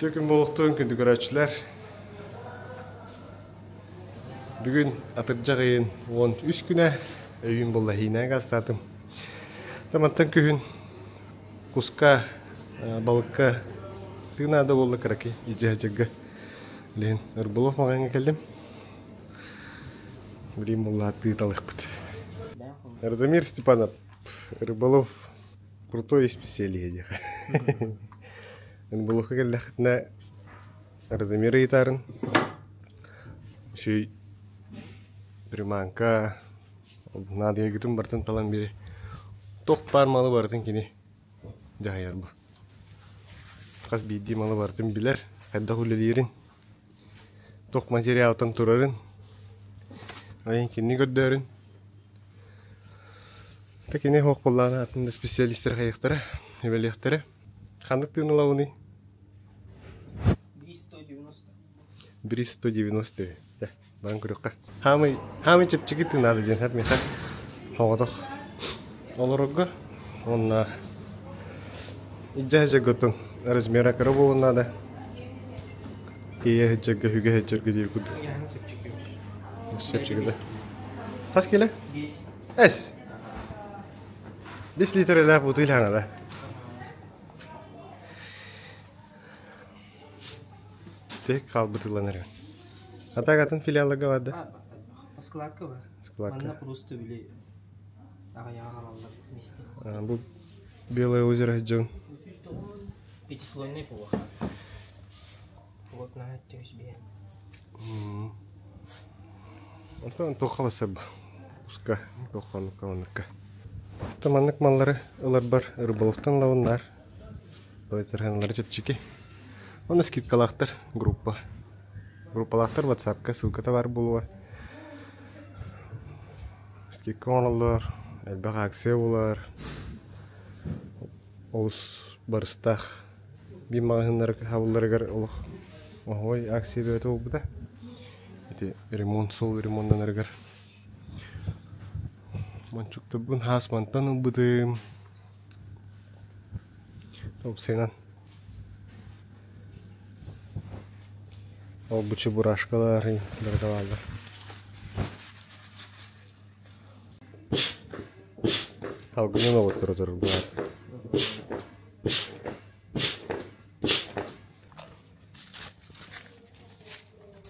Үтүө күн буолуохтун, күндү көрөөччүлэр. Бүгүн атырдьах ыйын 13 күнэ, өйүүн буолла иһиинээн гаастаатым. Мантан күһүн куска, балыкка тыы наада буолла кыракый илдьэ Билигин Рыболов маҕаһыыҥҥа кэллим. Билигин буолла тыы талыахпыт. Радомир Степанов, Рыболов крутой исписэлииһэ диэхэ. Рыболовка кэллэххитинэ Радомир ыйытаарын үчүгэй приманка наадыйаргытын барытын талан биэри туох баар малы барытын кини дьаһайар бу. Хас биирдии малы барытын билэр, хайдах үлэлиирин, туох материалтан турарын, айан кинини көрдөөрүн. Та кини суох буоллаҕына атын да специалистар хайыахтара, үлэлиэхтэрэ. Ханнык тыын ылабыный? 190. 190 Бан көрүөххэ. Хаамый, хаамый чэпчэки тыынаады диэн хат миэхэ соҕотох олорорго уонна илдьэ сылдьаргытын размера кыра буолуон наада. Тиийэ сылдьарга, үгэ сылдьарга диир курдук. Чэпчэки да. Хас кило? Эс. 5 литрэлээх бутыль хаҥада. Тиһик хаалбыт ылан эрэ. А так атын филиалларга бар да? Складка бар. Складка. Манна просто били аҕыйаҕа хаалаллар вместе. Бу Белое озеро дьон. Пятислойный плох. Плотно түс бе. Онтон туохха бассарба? Уска, туохха оннукка оннукка. Маннык маллары ыларбар рыболовтан ылабыннар. Тойтарханалары чэпчэки. Уонна скидкалаахтар группа. Группалаахтар ватсапка ссылката баар буолуо. Скидка оҥороллор, элбэх акция буолар. Олус барыстаах. Биир маҕаһыыннары хабылларыгар олох оһуой акция бөҕөтө буолбута. Ити ремонт суол ремоннанарыгар. Мончуктарбын хаас мантан ылбытым. Опсуйунан Ол-бу чебурашкалар барыта бааллар. Алгынын оҕотторо турар баат.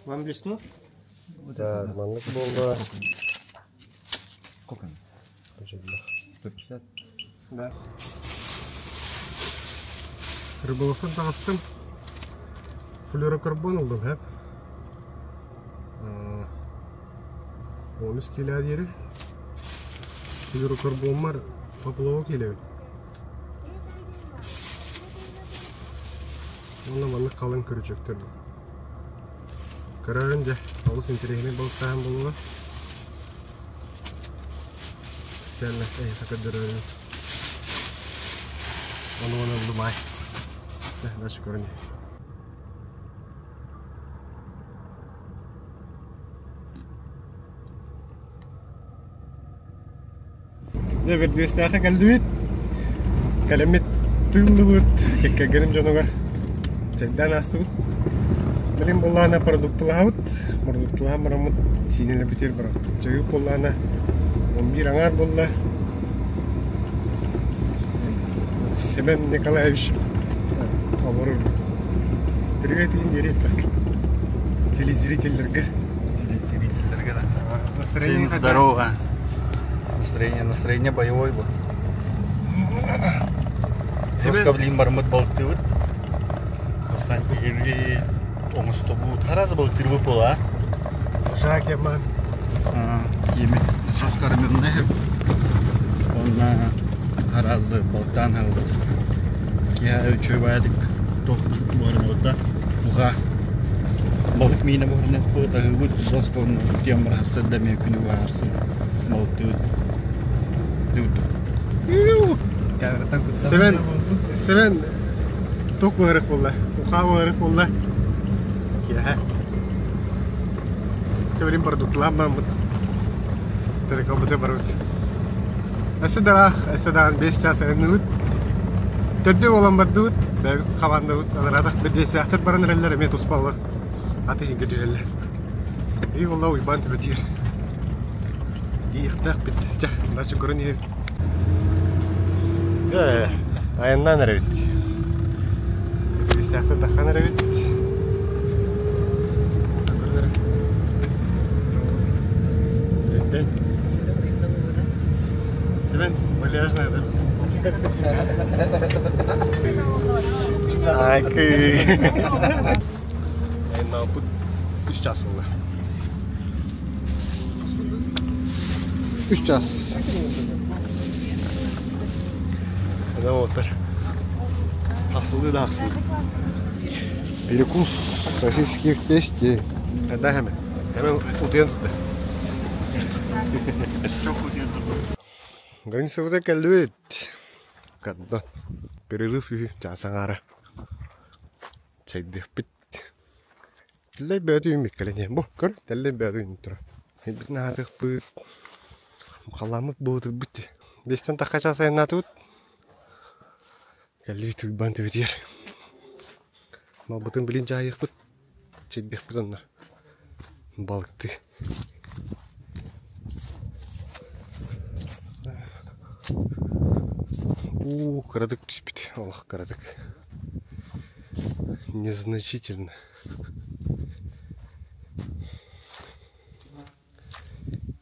Вам блесну? Да, маннык буолла. Сколько? 150. Да. Рыболовтан таҕыстым. Флюрокарбон ыллым, һэп. 13 кило диэри. Флюрокарбоммар поплавок килэбит. Уонна маннык халыҥ күрүчүктэр. Көрөөрүн дьэ, олус интэриэһинэй балыктааһын буолла. Сэллэ эһиэхэ көрдөрөөрүн. Ону ону ыллым аай. Дальше көрүн. Дьэ, Бэрдиэстээххэ кэллибит. Кэлэммит тыыллыбыт, кэргэним дьонугар чэйдээн аастыбыт. Билин буоллаҕына продуктылаһабыт. Продуктылаһан бараммыт сиинэлэрбитигэр барабыт. Чайы буоллаҕына 11 аҥаар буолла. Семен Николаевич олорор. Привет иин так. Телезрительлерге. Телезрительлерге да. Настроение Всем здорово. Настроение, настроение боевой был. Жестко блин бармыт балыктыыбыт. Бастан киһирги оҥостобут. Хараас балыктыырбыт буола. Жакеман. Киимит жестко армирнай. Онна харазы балыктаан хаалбыт. Киһи үчүгэй баайдык туох буолар Уха балык миинэ буһарыныахпыт, аһыыбыт жестко онно утуйан барахсар да эмиэ күнү быһаарсын балыктыыбыт. Сэмэн, Сэмэн туох буһарыах буолла? Ухаа буһарыах буолла? Киэһэ. Төбөлүн продуктылаан бараммыт. Тарикалбыты барабыт. Өссө да ыраах, өссө даҕаны 5 чаас айанныыбыт. Төрдүө буолан бардыбыт, бэйэбит хамаандабыт анараатах бэрдиэсээхтэр баран эрэллэр эмиэ туспа олор аты иһингэ түһэллэр. И буолла Уйбаан төбөтүгэр диэхтээхпит. Чэ, дальше көрөн иһэбит. Ээ, айаннаан эрэбит. Бэрдиэсээхтэр таххан эрэбит. Көрөн Семен, вальяжная, да? Айкы. Айнаапыт үс час буолла. Үс час. Ана уоттар. Хахсылыы да хахсылыы. Перекус сосиски в тесте. Да, hemen. Hemen утуйан тутта. Границабыта кэллибит. Кадда. Перерыв үһү чаас аҥаара. Чэйдиэхпит. Тэллэй бөөтү үүммүт кэлэн иһэн. Бу, көр, тэллэй бөөтү үүнүп турар. Эбитин аһатыахпыт. Халааммыт буһутурбут. Биэстэн тахха чаас айаннаатыбыт. Кэллибит Уйбаан төбөтүгэр. Малбытын билин дьаһайыахпыт. Чэйдиэхпит онно. Балыктыы. Уу, кыратык түспүт, олох кыратык. Незначительно.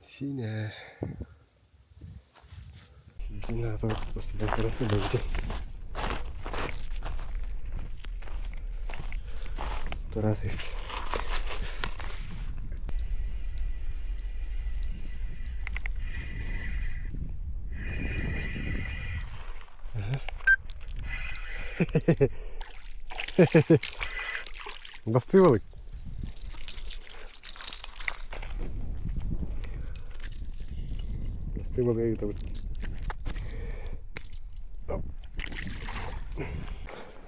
Сине. Тарас эбит. Бастыы балык. Бастыы балык ыытабыт.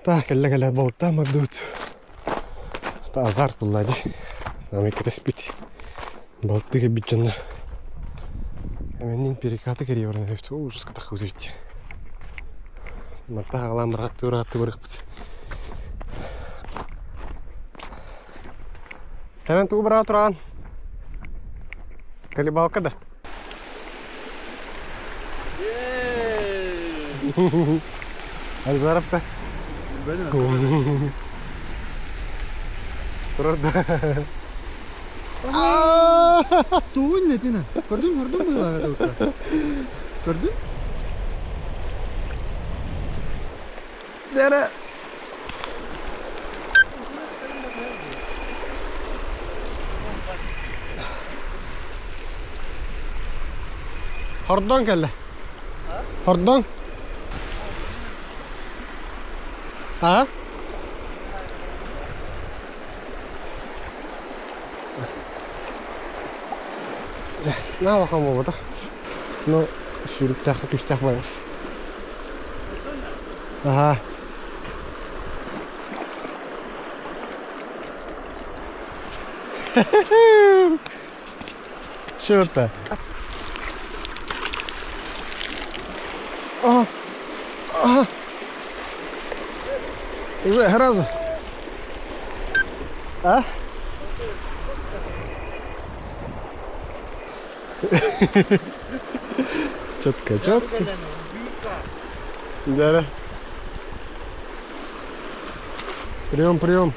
Так, кэллэ кэлэ балыктаан бардыбыт. Азарт булла дии. Аны кэтэспит. Балыктыы кэлбит дьоннор. Эмэннин перекаты кэрийэ баран эбит. Ужас катахыбыт эбит. Мантан аҕалаан бырааттыы бырааттыы барыахпыт. Hemen тугу быраҕа тураҕын? Колебалка да? Ализаров да? Турар да? Тугун нетина? Көрдүң, көрдүң быһыылааҕа Көрдүң? Дәрә. Хордон кэллэ. Хордон. А? Дьэ, наһаа улахан буолбатах. Но сүүрүктээх, күүстээх буолабыз. Аһаа. Что Ага. Ага. Уже сразу. А? Четко, четко. Да, да. Прием, прием.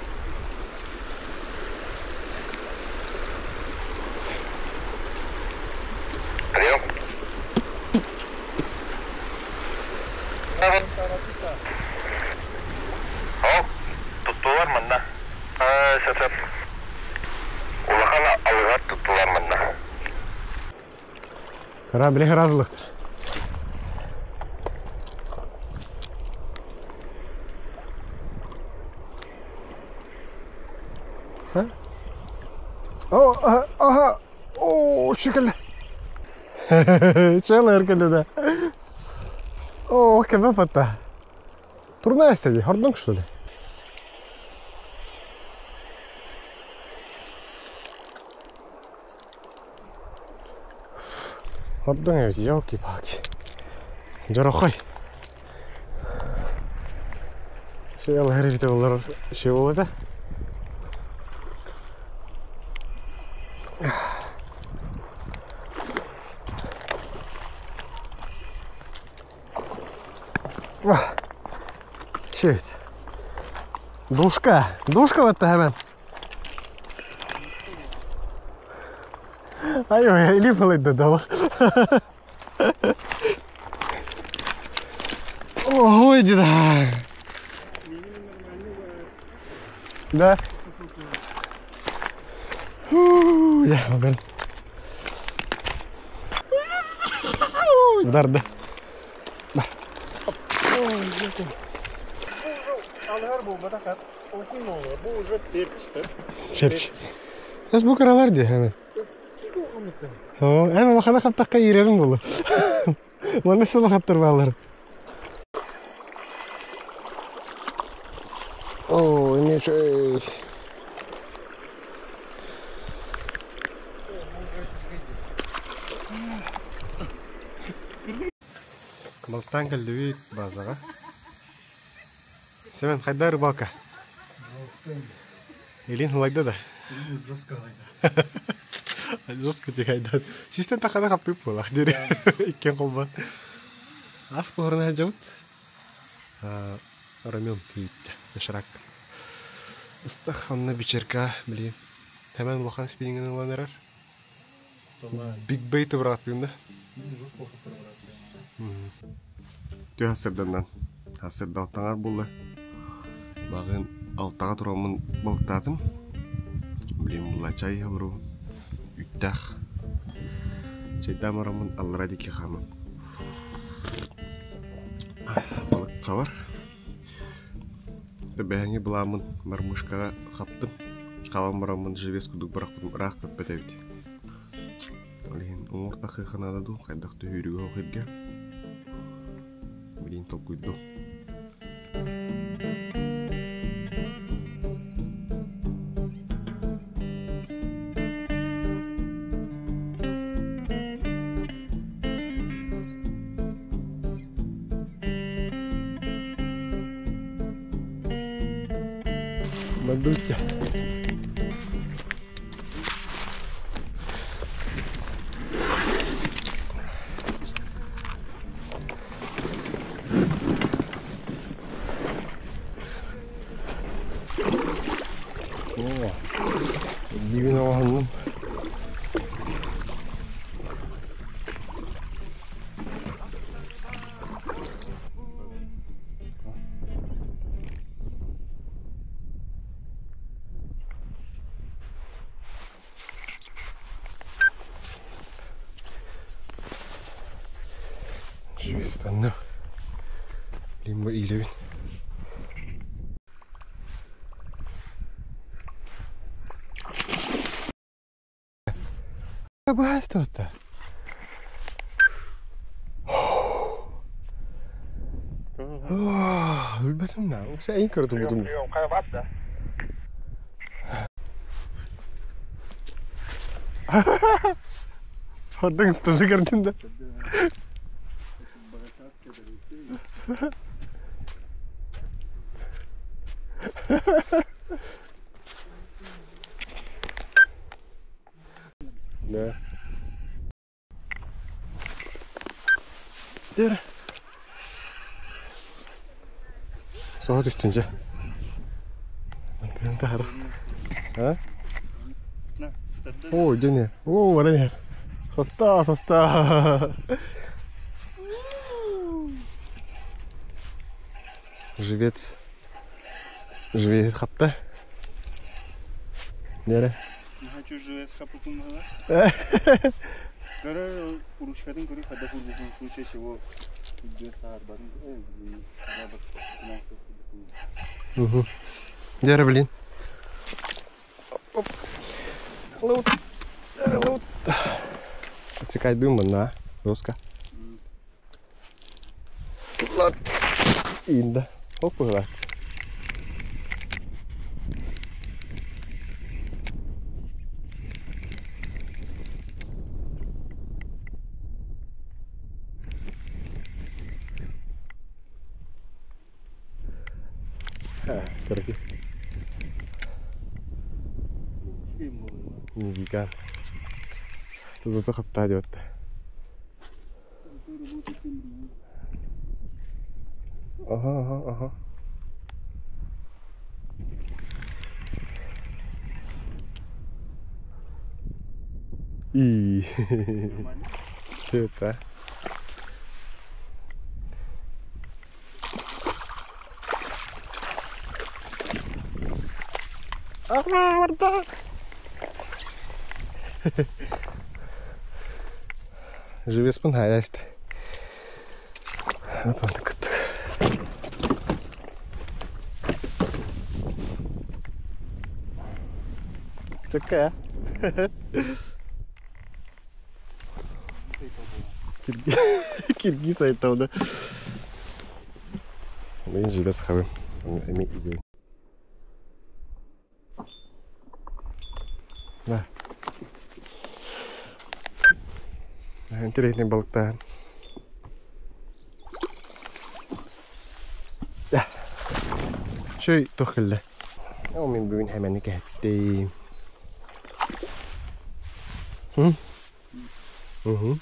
Прием. Ол, туттулар манна. Сөп-сөп. Улахан алыгар туттулар манна. Кыра биле разылыктыр. Ха? О, ага, ага. О, шикелле. Чел эркеле да. О, кеме фата. Турная стеди, хордонг что ли? Хордон эбит, елки-палки. Дорохой. Аллар эбитэ буоллар үчүгэй буолуо этэ. Шөйт. Душка. Душка батта hemen. Ай, ой, илиим балайда да. Ой, да. Да. Я бүгін. Ударды. Алгар буолбатах, окуй буолла. Бу уже перч. Перч. Эс бу кыралар дии hemen. Эн улахана хаптахха иирэрин буолу. Манна сылахаттар баалар. Оо, эмиэ үчүгэй. Балтаан кэллибит базаҕа. Семен, хайда рыбалка? Илин ылайда да? Жестко ылайда. Жестко тихайда. Систен тахана хаптыып буолах дири. Иккен холба. Ас буһарына сылдьабыт. Рамен күүттэ. Доширак. Ыстах онно бичерка, блин. Хэмэн улахан спиннингин ылан эрэр. Биг бейт бырааттыын да. Түһ сырданнан. Сырда алтаҥар булла. Багын алтаҕа тураммын балыктаатым. Блин, була чай олору. Үттэх. Чайдаан бараммын аллара диэки хаамам. Балык хабар. Бэһэҥи былааммын мормышкаҕа хаптым. Хабан бараммын живец курдук бырахпытым ыраах көппөт эбит. Ол иһин уҥуор тахыаха наада дуу, хайдах түһүүрүгэ оһох иргэ. Билигин толкуйдуом. Мандутя. О, дивин оҕоһуннум. Живестанным. Лимба илэбин. Быһаастыбатта. Билбэтим да. Эйин көрдүм. Хордуң ыстыды көрдүм да. Да. Дэр. Соһо түстүн дьэ. Мантан таһарас. А? О, дьэ О, баран иһэр. Соста, соста. Живец. Живец хапта. Нере? Не хочу живец хапукун Көрө урушкатын көрө хада курбукун в случае чего Угу. Дерэ, блин. Лут. Лут. Секайдым на доска. Лот. Инда. Хоп, Короче. Не гигант. Тут зато хапта идет. Ага. И. Что это? Ага, барда. Живеспын хаяст. Вот он так. Такая. Киргиз айтау, да? Мен живес хавым. Эми идею. Да. Интересный балык-то. Да. Шөй тохылла. О, мен бүгін хәмәне кәттем. Угу.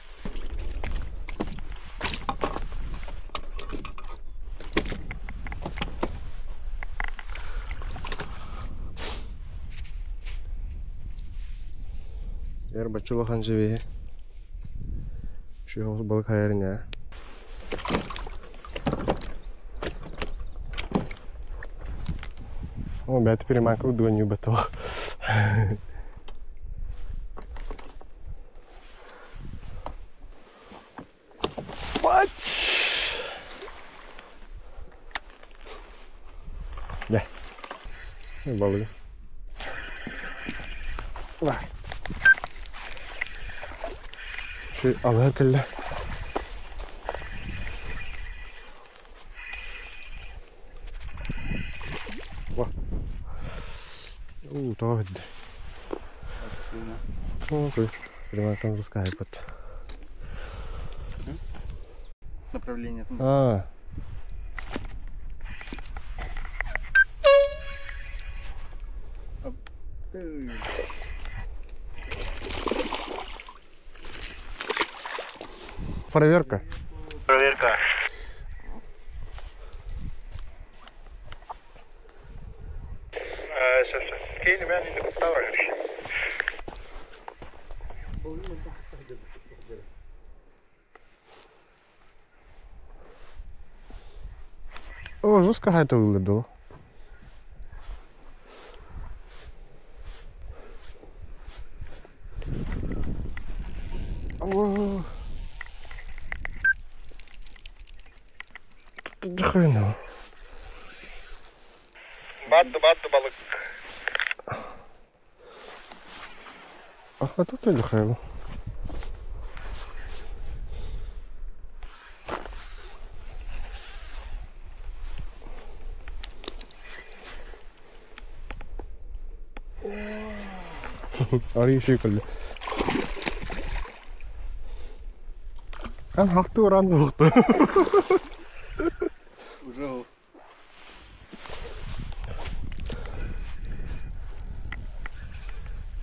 Ер бачулахан живе. Şu balık hayaline ya. О, бля, теперь макру двойню батал. Пач! Да. Балык. Давай. Şu Allah'a кэллэ. Уу, тоҕо бэрдэ. Приманкам заскайпат. Направление. А. Проверка. Проверка. О, жестко это выглядело. О. Хрена. Батты, батты балык. А тут или хрена? Арый көллө. Ан хакты уран буқты. Уже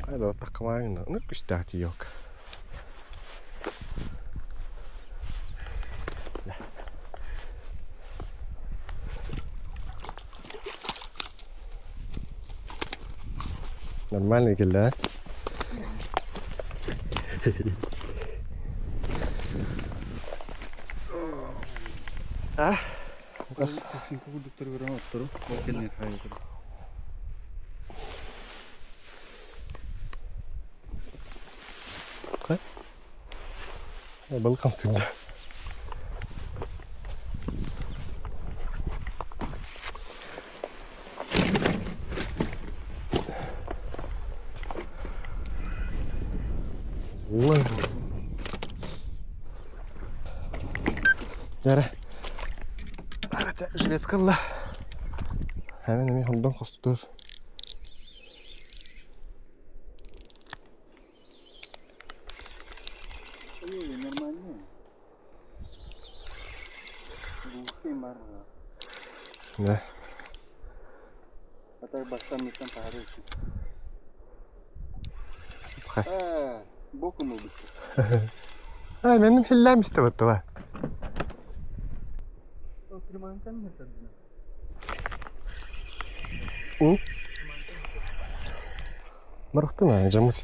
Айда тақмайын. Ну күстәти yok. Нормальный кэллэ. А? Балык хамсыгда. Ой. Яра. Арата жилец кылла. Hemen эми хондан хостур. Нормально. Да. Атай бастан таһары Боком ылбыт. А, меним хиллэм истэ Барахтын жамыт.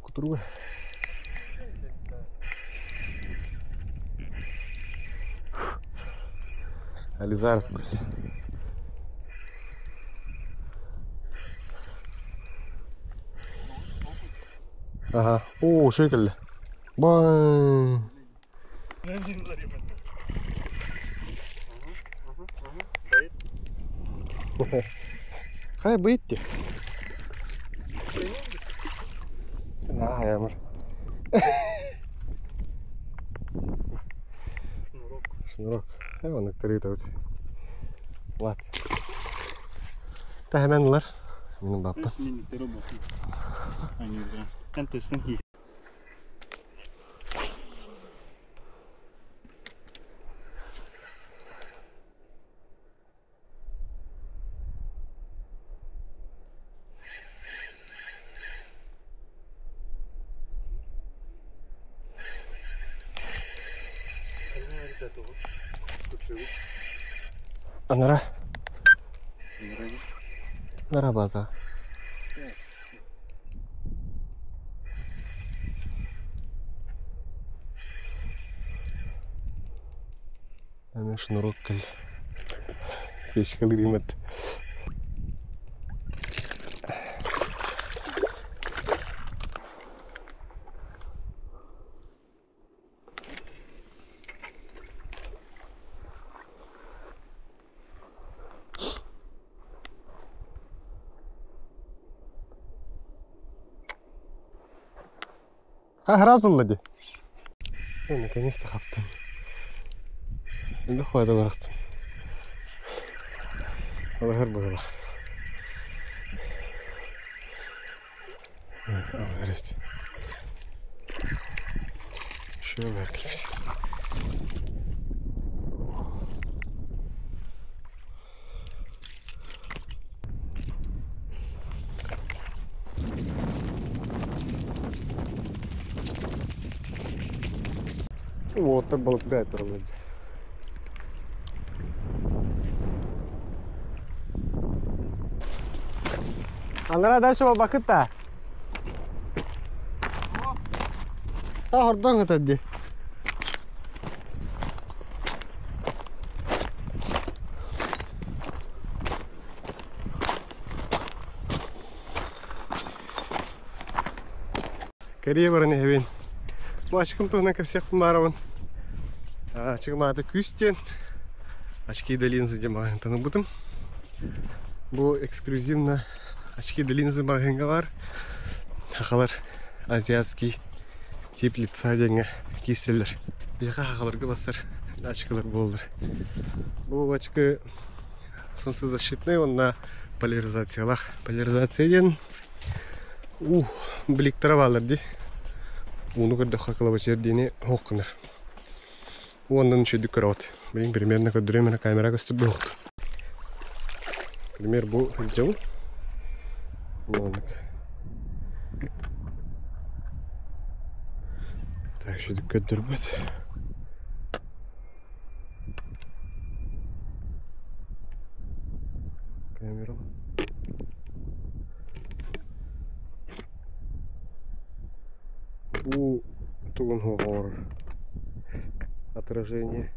Кутуруга. Ализаров Ага. О, шөй кэллэ. Бай. Хай быйытти. Наһаа Шнурок. Хай оннук төрүт. Влад. Та hemen ылар. Минем баппа. Анара. Анара база. Эме шнурок кэл. Свечкалыр имет. А, разылла ди. Наконец-то хаптым. Элбэх хуайда барахтым. Алахар быһылах. Алахар Şöyle verkler. Уоттар балыкта этер Анара дальше бакыт та. А хордон этәдди. Корея баран эбин. Бу ачкым туһунан кэпсиэхпин баарабын. Ачыгым аата Күстен. Очки да линзы диэн маҕаһыынтан ылбытым. Бу эксклюзивно очки да линзы маҕаһыыҥҥа баар. Сахалар азиатский тип лица диэҥҥэ киирсэллэр. Биһиэхэ сахаларга бассар очкилар буоллар. Бу очки солнцезащитный, онна поляризациялаах. Поляризация диэн уу бликтара бааллар дии. Ууну көрдөххө кылабачыйар диэни суох гынар. Уоннан үчүгэйдик көрөҕүт. Билигин примерно көрдөрүөм эрэ камера көстөр буолуохтун. Пример бу сылдьабын. Маннык. Так, үчүгэйдик көрдөрбөт. Камера. Уу тугун оҥорор отражение.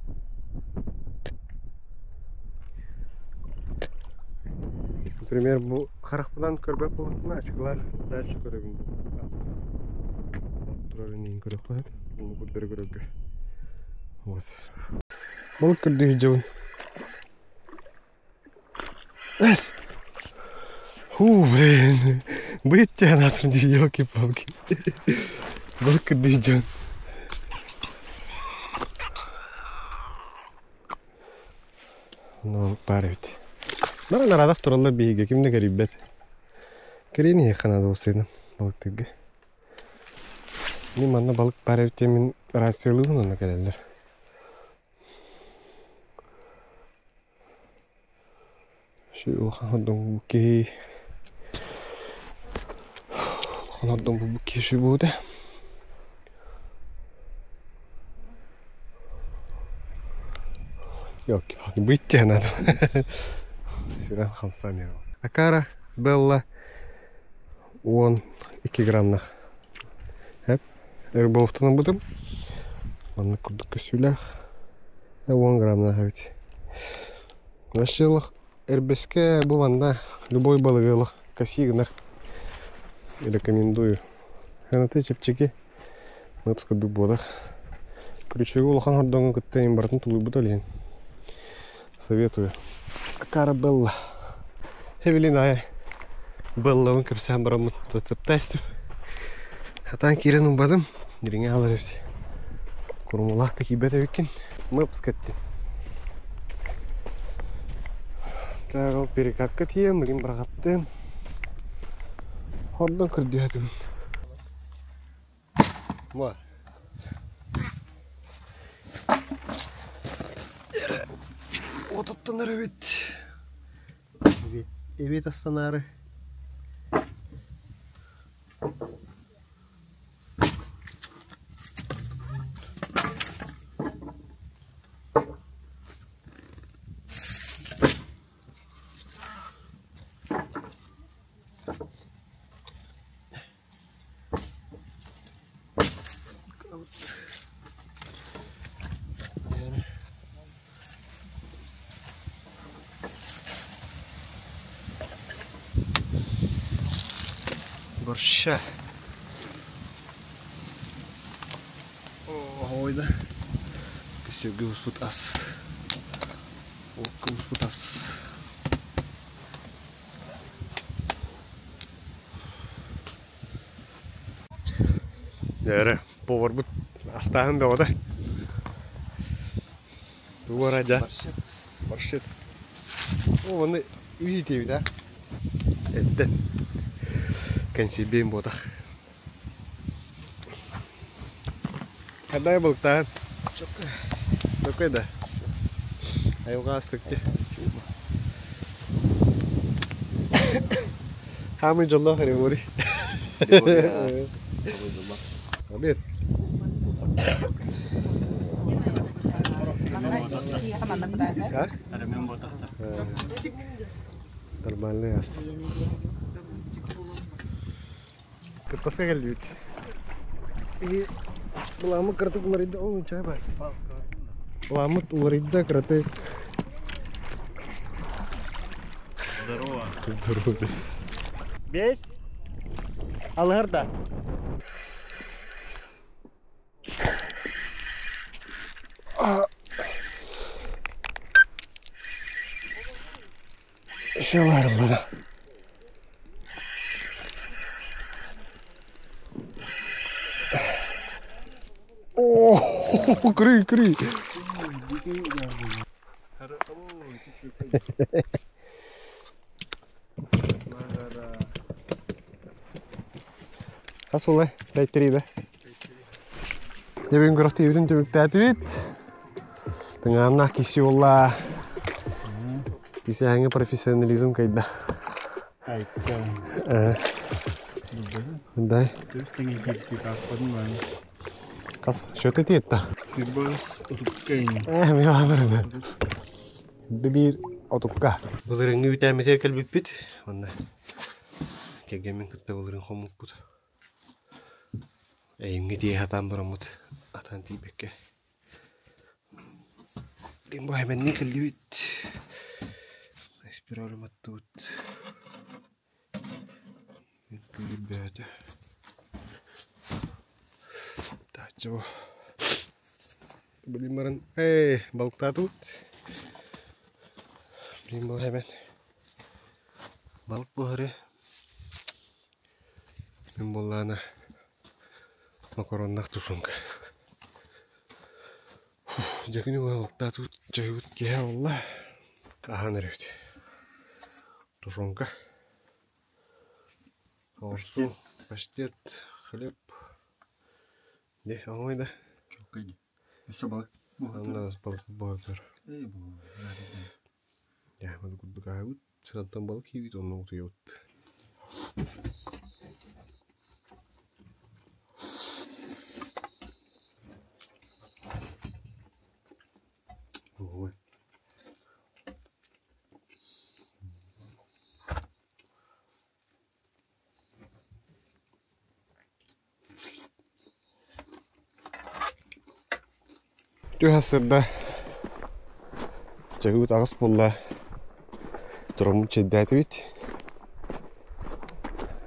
Например, бу харахпынан көрбөт буоллахпына ачыкылар дальше көрөбүн. Турарын иһин көрүөххэ ууну курдары көрөргө. Вот. Балык көрдүү сылдьабын. Эс! Фу, блин. Быйыт анаатым дии, елки-палки. Балык көрдүү сылдьабын. Ну, баар эбит. Бары нарадах тураллар биһиги, ким да кэрийбэт. Кэриэн иһиэххэ наада уопсайынан балыктыырга. Мин манна балык баар эбит диэн мин рациялыыбын онно кэлэллэр. Улахан хордоҥ киһи улахан хордоҥ булбут киһи буолуо Ёлки-палки, выйти надо. Сүрэн хамсаан иһэр. Акара Белла 12 граммнах. Эп Рыболовтан ылбытым. Маннык курдук көссүүлээх. 10 граммнаах эбит. Вообще Эрбэскэ бу манна любой балыгы ылах косии гынар. Рекомендую. Сыаната чэпчэки. Мыпс курдук буолар. Крючогу улахан хордоҥу кытта иһин барытын тулуйбут ол иһин. Советую. Карабелла. Эвелин аайы Беллабын кэпсээн бараммыт зацептайстым. Хатаан киирэн умбадым. Дириҥэ хаалар эбит. Курумулаах да киирбэт эбиккин. Мыпс кэттим. Так, ол перекатка тиийэн, билигин быраҕаттым. Хордон көрдүһэтим. Ма. Отуттан эбит. Эбиэт, эбиэт астанаары. Борща. Ойда. Көсөргө буспут ас. Окко буспут ас. Дьэ, поварбыт астааһын бөҕөтө. Тугу дьа? Борщец. О, оны видите а? Эттен. Кэнсийбиэн буотах. Хандай балыктаан? Чөкөй да. Айылҕа астык дии. Хаамый дьоллоох Григорий. Обед. А? Нормальный ас. Кыртаска кэллибит. Былааммыт кыратык уларыйда, ол чай бар. Былааммыт уларыйда кыратык. Здорово. Здорово. Бес. Алыһар да. Шаларлара. О, крый, крый. Хас буолай? Тайттерида. Дебин көрөхтүүбүтүн түмүктээтибит. Тыҥааннаах киси буолла. Кисээҥҥэ профессионализм кайда. Дай. Хас счет этиэтта. Э, мен Биир отукка. Былырыҥҥы үүтээммитигэр кэлбиппит. Онно кэргэммин кытта былырыын хоммуппут. Эйимҥэ тиийэ сатаан бараммыт атаан тиийбэккэ. Бу хэмэннии кэллибит. Спиралым аттыбыт. Бөөтө. Тааччы бу. Билин баран, эй, балыктаатыбыт. Билин бу хэмэн. Балык буһары. Мин буоллаана макароннаах тушенка. Дьэ күнү балыктаатыбыт, чайбыт киэһэ буолла. Аһаан эрэбит. Тушенка. Оҕурсу, паштет, хлеб. Дьэ, оҥой да. Чөккөй. Өссө балык. Онно балык буһар. Эй, бу жареный. Дьэ, маны курдук аһаабыт. Сырантан балык киирбит онно утуйабыт. Ой. Түһэ сырда чэгүүт аҕыс буолла тураммыт чэйдээтибит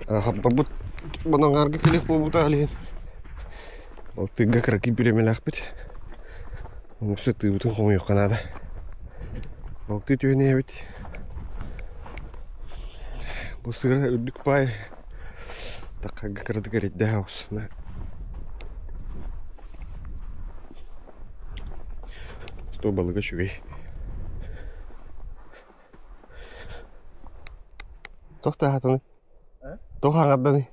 хаппабыт Боноҥаарга кэлиэх буолбута ол иһин Балтыырга кыракый бириэмэлээхпит Өссө тыыбытын хомуйуохха наада Балтыы түһэн иһэбит Бу сыыра үрдүк баай Таххарга кыратык эрэйдээх оҕус Что балыга үчүгэй Туох таһаатыный? Туох аҥарданый?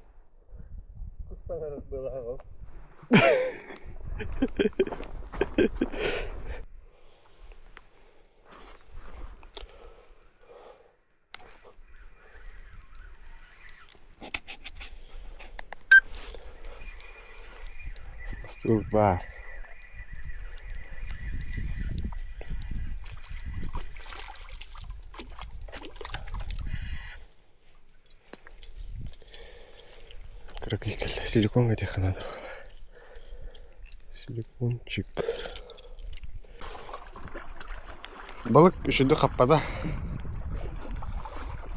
Бастыыр баар. Кыракый кэллэ. Силикон этиэххэ наада. Силикончик. Балык үчүгэй хаппата.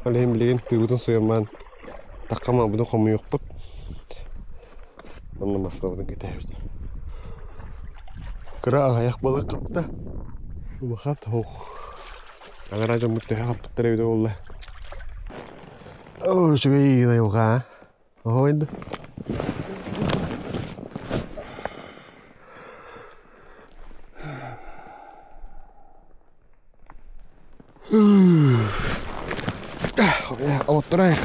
Ол иһин билигин тыыбытын суйаммаан таххама буну хомуйуохпут. Манна массыынабытын кэтээбит. Кыра аҕыйах балык хапта. Улахан ох. Анараа дьоммут төһө хаппыттар эбитэ буолла. Оо, үчүгэй айылҕа, аа? Оһойду. Оботторо.